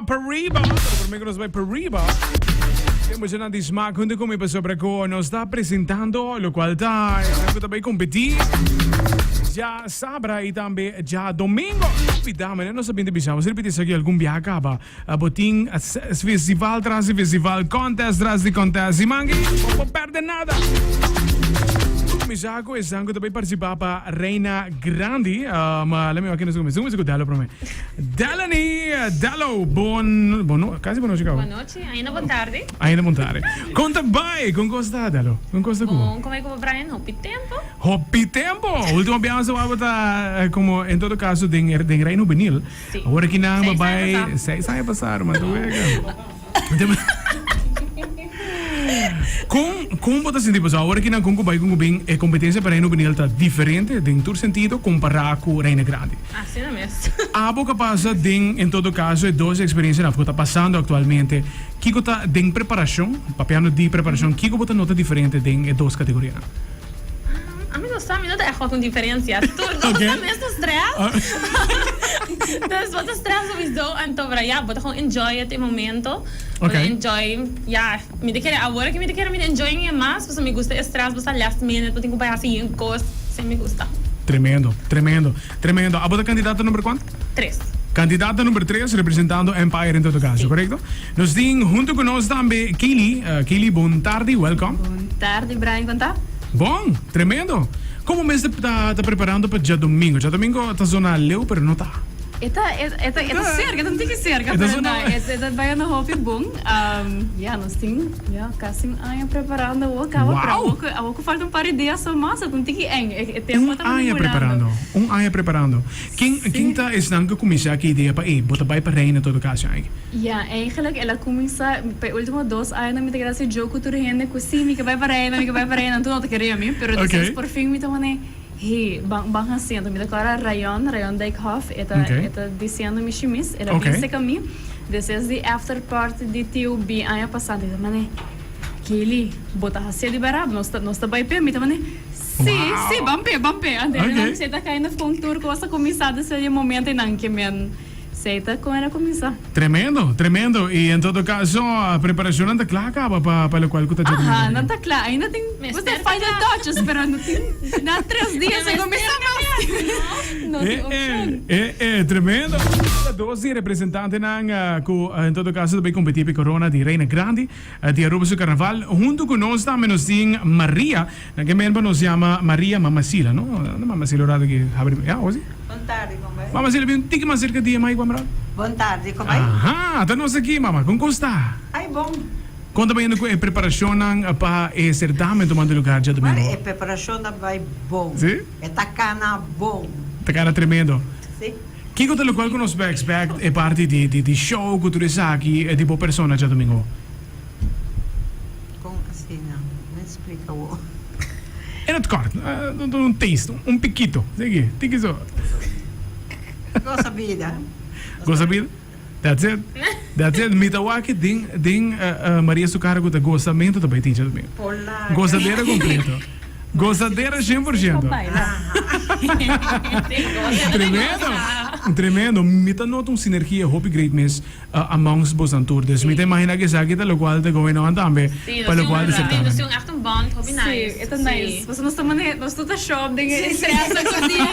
Pariba, pero prome ku nos bai pariba, e muchanan di Smaak huntu ku mi pasobra ku nos ta presentando lokual ta esnan ku ta bai kompetí dja sabra i tambe dja domingo. Pida manera nos a bin ta bisa, nos a ripiti esaki algun biaha kaba, bo tin festival tras di festival, contest tras di contest, siman aki bo por perde nada. Kuminsá ku esnan ku ta bai partisipá pa Reina Grandi, lami wak ken nos a kuminsá, nos a kuminsá ku Dalo prome. Delany Dello, bon, bon no, casi bon nochi cabo. Bon nochi, ainda bon tardi. Ainda bon tardi. Con ta bay? Con cos ta, Dello? Con cos ta cu bo? Bon, como cu bo Brian? Hopi tempo. Hopi tempo! Ultimo biaha nos a ta como en todo caso den den Reino Juvenil. Si. Awor aki nan Seis ba aña bay pasá. seis aña pasá, ruman, ta wega. Con con bo ta sinti pasobra awor aki nan con cu bay con cu bin e competencia pa Reino Juvenil ta diferente den tur sentido compara cu Reina Grandi. Asina mes. Abo ka pasa den en todo caso e dos experiencianan cu ta pasando actualmente, kico ta den preparacion, papiando di preparacion, kico bo ta nota diferente den e dos categorianan? Ami no sa, mi no ta echt wak un diferencia. Tur dos ta mesun stress. Dus bo ta stress sowieso anto pero ya bo ta gewoon enjoy e momento. Bo ta enjoy, ya, mi ta kere awor aki mi ta kere mi ta enjoying e mas pasobra mi gusta e stress bo sa last minute bo tin cu bay haci yen cos, esey mi gusta. Tremendo, tremendo. Tremendo. Abo ta candidato number cuanto? Tres. Candidato number tres representando Empire en todo caso, Sí. correcto? Nos tin hunto cu nos tambe Kaylee. Kaylee, bon tardi, welcome. Bon tardi, Brian, con ta? Bon, tremendo. Como mes ta, ta preparando pa djadomingo? Djadomingo ta zona leu, pero no ta. E ta, e, e ta, e ta cerca, e ta un tiki cerca, E ta pero zona. no, e, e ta bayendo hopi bon. Ya, nos tin, ya, casi un aña preparando awor caba, pero Wow! awor cu, awor cu falta un par di dia so mas, e ta un tiki eng. E, e tempo Un ta aña volando. preparando, un aña preparando. Ken, ken ta esnan cu cuminsa cu e idea pa, ey, bo ta bay pa Reina todo caso aña aki? Ya, eigenlijk el a cuminsa, pa e ultimo dos añanan mi ta keda haci joke cu tur hende cu si, mi ke bay pa Reina, mi ke bay pa Reina, anto no ta kere mi, pero despues Ok. por fin mi ta pone, Hey, ban ban haci. Anto mi ta kòrda Rayon, Rayon Dijkhoff, e ta Ok. e ta diciendo mi shimis, el a Ok. bin seca mi despues di after party di TOB aña pasa, anto e ta mane, Kaylee, bo ta hacié di bèrdat? Nos ta nos ta bai p'e? Mi ta mane, Sí, sí, Wow! ban p'e, ban p'e. Anto Ok. nan ta kind of con tur cos a cuminsa desde di e momento einan ke men Sey ta con el a cuminsa. Tremendo, tremendo. Y en todo caso, preparacionnan ta cla caba pa pa locual cu ta dje Aha, domingo. nan ta cla. Ainda tin Mester usted ta final cla. touches, pero no tin na tres dia se cuminsa mas. No tin Eh, eh, opcion. eh, eh, tremendo. Dos di e representantenan cu en todo caso ta bay competi p'e corona di Reina Grandi di Aruba su Carnaval. Hunto cu nos tambe nos tin Maria. Na ke men pa nos yama Maria Mama Sila, no? Anda Mama Sila un rato aki habri. Ya, osi? Bon tardi, kon bai? Mama Sila, bin un tiki mas serka di e mic pa mira. Bon tardi, kon bai? Aha, ta nos aki, mama. Kon kon sta? Ai, bon. Kon ta bayendo ku e preparashonnan pa e sertamen tumando lugar djadumingu? Bueno, e preparashon ta bai bon. Si? E ta kana bon. Ta kana tremendo. Si. Kiko ta lokual ku nos por expect e parti di di show ku tur esaki di bo persona djadumingu? Kon asina? Mi splika wo. En het kort, un taste, un pikito. Sigui, tiki so. Gosa bida. Gosa bida? That's it. That's it. Mi ta wak den, den Maria su kara ku ta gosamentu ta bai tin djadumingu. Polaca. Gosadera kompleto. Gosadera 100%. Tremendo. Tremendo. Mi ta nota un sinergia hopi great mes. Amongst bosan tur. Dus mi ta imagina ku esaki ta lokual ta going on tambe pa lokual di certamen. Nos tin echt un bond hopi nice. Sí, e ta nice. Pasobra nos ta mane, nos tur ta show up den e stress tur dia.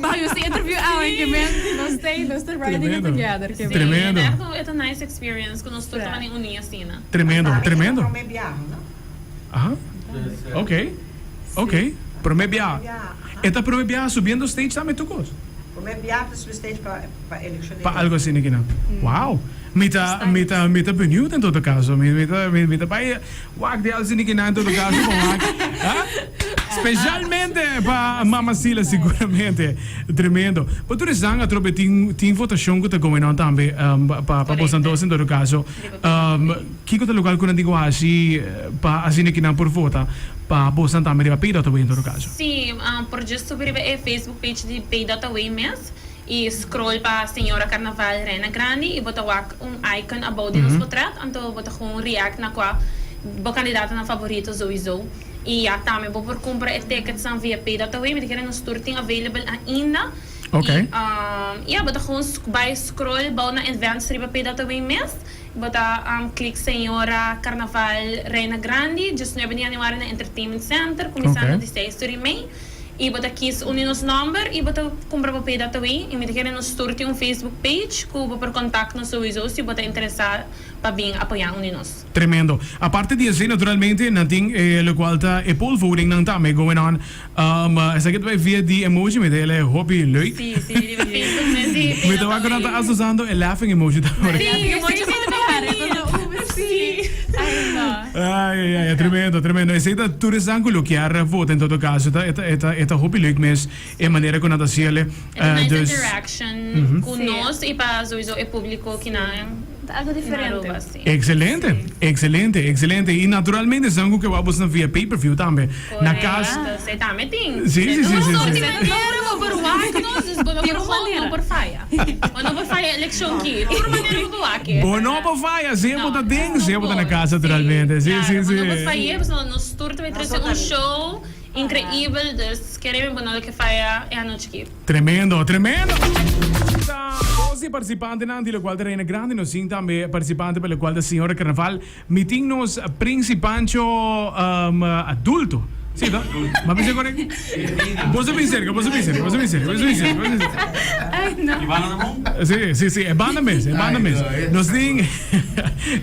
Baha nos tin interview awe ke men nos ta nos ta riding it together ke men. Tremendo. Sí, e ta nice experience ku nos tur ta mane uni asina. Tremendo, tremendo. Prome biaha, no? Aha. Ok. Ok. Prome biaha. E ta prome biaha subiendo stage tambe tur kos? Prome biaha ta subi stage pa. Pa eleccion Pa algo asina kinan. Wow! Mi ta, mi ta, mi ta benieuwd en todo caso. Mi, mi ta, mi, mi ta bai wak di algo asina kinan en todo caso pa wak. Ha? Specialmente pa Mama Sila seguramente. Tremendo. Pa tur esnan atrobe tin, tin votacion cu ta going on tambe pa, pa bosan dos en todo caso. Kico ta locual cu nan tin cu haci pa asina kinan por vota pa bosan tambe riba Pay.away en todo caso? Sí, por just subi riba e Facebook page di Pay.away mes. I scroll pa Señora Carnaval Reina Grandi i bo ta wak un icon abou di nos potret, anto bo ta gewoon react na kua bo kandidatonan favorito souiso. I ya tambe bo por kumpra e ticketsnan via Pay.away, mi ta kere nos tur tin available ainda. Okay. Y ya, bo ta gewoon bay scroll bou na events riba PWA mes. Bo ta click Señora Carnaval Reina Grandi, diesnuebe di januari na Entertainment Center, cuminsando di seis tur y mei. Y bo ta kies un di nos nomber y bo ta cumpra bo PWA. Y mi ta kere nos tur tin un Facebook page cu bo por contact nos sowieso si bo ta interesa pa bin apoya un di nos. Tremendo. Aparte di esey naturalmente nan tin e locual ta e poll voting nan tambe going on. Esaki ta bay via di emoji mi ta hel e hopi leuk. Si, si, riba Facebook mes di Mi ta wak cu nan ta hasta usando e laughing emoji tambe. Si, emoji si ta bay Si. Ay no. Ay ay ay, tremendo, tremendo. Esey ta tur esnan cu lo kier vota en todo caso. Ta, e ta, e ta hopi leuk mes e manera cu nan ta haciele. E ta nice interaction cu nos y pa sowieso e publico kinan. Ta algo diferente. Excelente, excelente, excelente. Y naturalmente esnan cu ke wak bosnan via pay per view tambe. Na cas. Correcto, esey tambe tin. Si, si, si, si, si. Tur manera bo por wak nos, dus bo no por gewoon no por faya. Bo no por faya eleccion ki. Tur manera bo por wak e. Bo no por faya, sea bo ta den, sea bo ta na cas naturalmente. Si, si, si. Bo no por faya, pasobra nos tur ta bay trece un show increibel, dus kereme bo no lo ke faya e anochi ki. Tremendo, tremendo! Ta dos di e participantenan di locual ta Reina Grandi, nos tin tambe participante pa locual ta Señora Carnaval. Mi tin nos Principancho adulto. Si, no? M'a bisa correcto? Boso bin cerca, boso bin cerca, boso bin cerca, boso bin cerca, boso bin cerca. Ay, no. E banda ta bon? Si, si, si, e banda mes, e banda mes. Nos tin,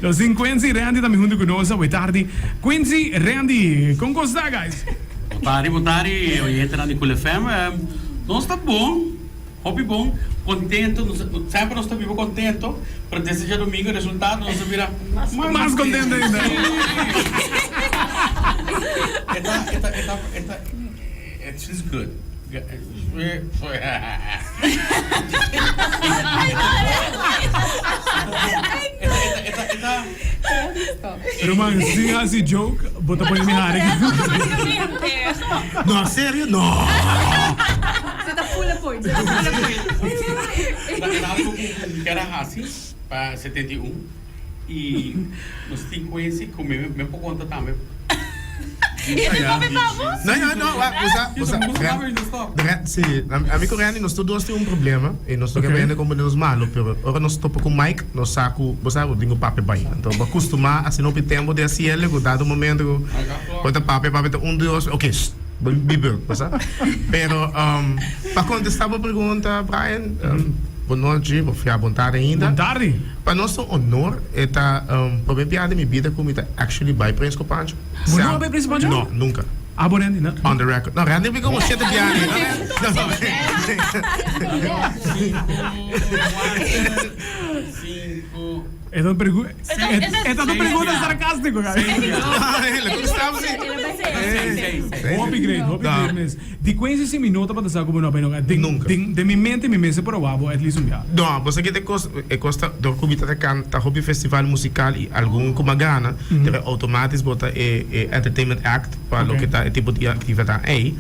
nos tin Quincy Randy tambe hunto cu nos awe tardi. Quincy, Randy, con cos ta, guys? Bo tardi, bo tardi, oyentenan di Cool FM. Nos ta bon, hopi bon, contento. Nos, semper nos ta biba contento, pero desde djadomingo e resultado nos a bira mas Mas contento ainda. E ta, e ta, e ta, e ta, it's just good. Ruman, sin hasi joke, bo ta pone mi hari. No, serio? No! Se ta full apoyo, se ta full apoyo. Ta algo ku mi kier a hasi pa 71 i nos tin kuensi ku mi mi por konta tambe. No, no, no, wak, bo sa, bo sa, Ren, si, ami ku Randy nos tur dos tin un problema i nos no ke bende komo nos malo, pero ora nos topa ku Mike nos sa ku, bo sa, bo tin ku papia bai. Anto bo a kustumá asina hopi tempu di hasiel ku dado momento ku bo ta papia, papia ta un, dos, ok, sst, bo bi beurt, bo sa. Pero pa kontestá bo pregunta, Brian, bo nochi, bo fia bon tardi ainda. Bon tardi. Pa nos ta un honor, e ta prome biaha den mi bida ku mi ta actually bai Prins Kopancho. Bo no a bai Prins Kopancho? No, nunca. Abo Randy, no? On the record. No, Randy a bai como shete biaha. Cinco, E ta pregunta, e ta un pregunta sarcástico, guys. Hopi great, hopi great mes. Di cuensi si mi no tabata sa cu bo no a bai nunca. Den, Nunca. den, den mi mente mi mester por a wak bo at least un bia. No, bo sa kit e cos, e cos ta, dor cu mi ta ta canta hopi festival musical y algun cu mi a gana, debe automatisch bo ta e, e entertainment act pa loke ta e tipo di actividad ey.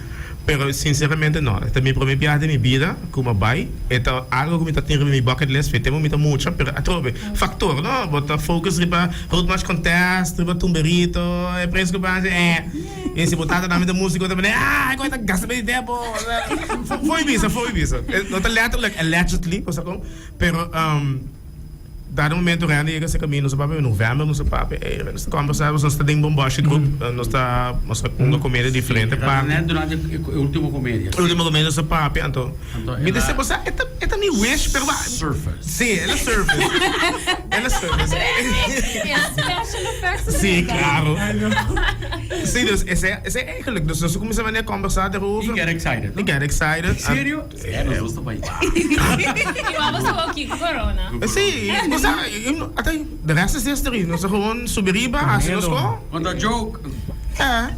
Pero sinceramente no, e ta mi prome biaha den mi bida cu mi a bay, e ta algo cu mi ta tin riba mi bucket list, fe tempo mi ta mucha, pero atrobe, factor no, bo ta focus riba Road March Contest, riba Tumberito, e prijs cu bay, eh. E si bo tata tambe ta musico ta pone ah e ta gasta mi tempo. Fo'i bisa, fo'i bisa. No ta letterlijk allegedly, bo sa con, pero dado momento Randy yega se camino nos a papia november nos a papia ey nos ta conversa nos ta den Bombashi group nos ta nos ta hunga comedia diferente parti. Net durante e ultimo comedia. E ultimo comedia nos a papia anto mi ta bisa bo sa e ta e ta mi wish pero Surface. Si el a surface. El a surface. Special effects. Si claro. Si, dus esei, esei eigenlijk. Dus nos a kuminsá wanneer kombersá derover. I get excited, no? I get excited. Serio? Ja, nos dos ta bai. I wou boso wou kiko corona. Si, bo sa, ata, the rest is history. Nos a gewoon subi riba, hasi nos ko. Conta joke. Ja.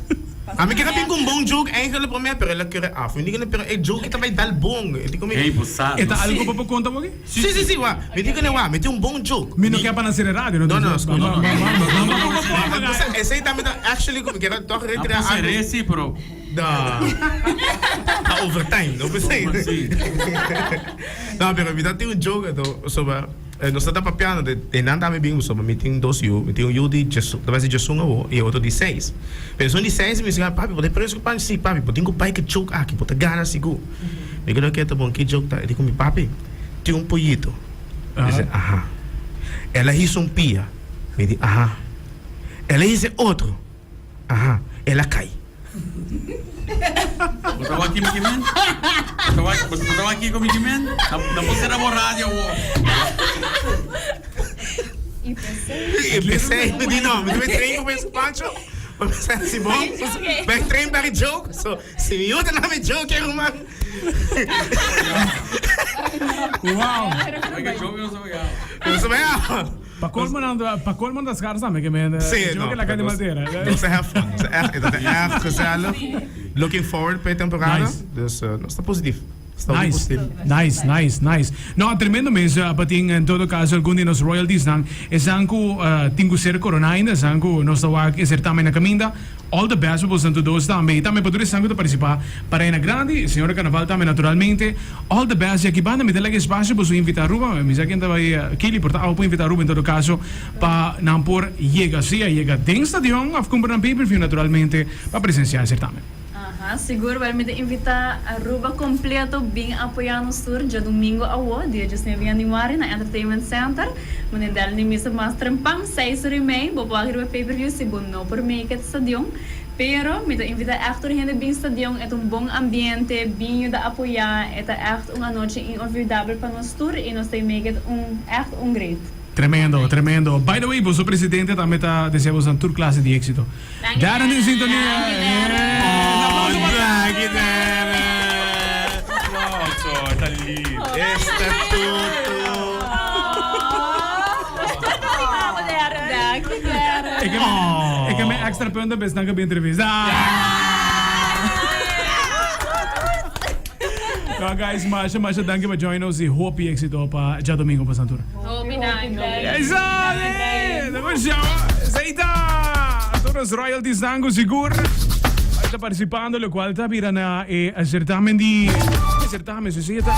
Ami kier a bin ku un bon joke eigenlijk promé, pero el a kere af. Mi di kende, pero e joke ta bai dal bon. E di ku mi. Hey, bo sa. E ta algu pa bo konta bo aki? Si, si, si, wak. Mi di kende, wak, mi tin un bon joke. Mi no kier pa nan sera radio, no? No, no, no. No, no, no. Esei tambe ta actually ku mi kier a tòg reitera algu. Nan por ser'é si, pero. No. Ta overtime, no p'esei. Si. No, pero mi ta tin un joke anto, soba nos ta ta papiando de nan tambe bin soba mi tin dos yu, mi tin un yu di djesun, ta bai si djesun awo i e otro di seis. Pero esun di seis mi bisa, papi bo ta preso ku pan? Si papi, bo tin ku bai ku joke aki, bo ta gana sigur. Mi keda keto bon ki joke ta? E di ku mi, Papi, tin un poyito. Mi di, Aha. El a hisa un pia. Mi di, Aha. El a hisa e otro. Aha. El a kai. Bo ta wak mi men? Bo ta wak, bo ta wak kiko mi men? No por sera bo radio awo. I pesei, mi di no, mi debe train pa pensa Pancho, pa pensa si bon, bai train pa joke, so si mi yuda na mi joke e ruman. Wow. Oiga, joke no sabe gao. No sabe gao. Pa colmo nan, pa colmo nan ta scars tambe ke men. Sí, joke no, la cae de nos, maltera. nos ta have fun. Nos ta echt, het is echt gezellig. Looking forward pa e temporada. Nice. Dus uh, nos ta positief. Nos ta hopi Nice, positief. nice, nice, nice. No, tremendo mes uh, pa tin en todo caso algun di nos royalties nan. Esan ku uh, tin ku ser corona ainda, esan ku nos ta wak e certamen na caminda. All the best pa boso tur dos tambe. Y tambe pa tur esnan ku ta participa pa Reina Grandi, Señora Carnaval tambe naturalmente. All the best. Y aki banda mi ta laga espacio boso invita Aruba. Mi sa ken ta bay Kelly por ta awe por invita Aruba en todo caso pa nan por yega sea yega den stadion of cumpra nan pay per view naturalmente pa presencia e certamen. Aha, sigur wel mi ta invita Aruba completo bin apoya nos tur djadomingo awo, dia diesnuebe januari na Entertainment Center. Meneer Dallin di misa mas trempan, seis ora y mei, bo por wak riba pay per view si bo no por make it stadion. Pero mi ta invita echt tur hende bin stadion, e ta un bon ambiente, bin yuda apoya, e ta echt un anochi inolvidabel pa nos tur y nos ta make it un echt un great. Tremendo, tremendo. By the way, boso presidente tambe ta desea boso tur clase di exito. Danki, Darren den sintonia. Danki, Darren. Un aplauso pa Danki, Darren. Aplauso, ta lief. Esta tutu. Danki, Darren. Ik heb, ik heb mijn extra punten best dank op entrevista. Nou guys, masha masha danki pa join us y hopi éxito pa djadomingo pa Santura. Hopi danki. Esa, eh, Zeita! Todos royalties dango sigur. Está participando, lo cual ta bira na eh, certamen di certamen, si ta.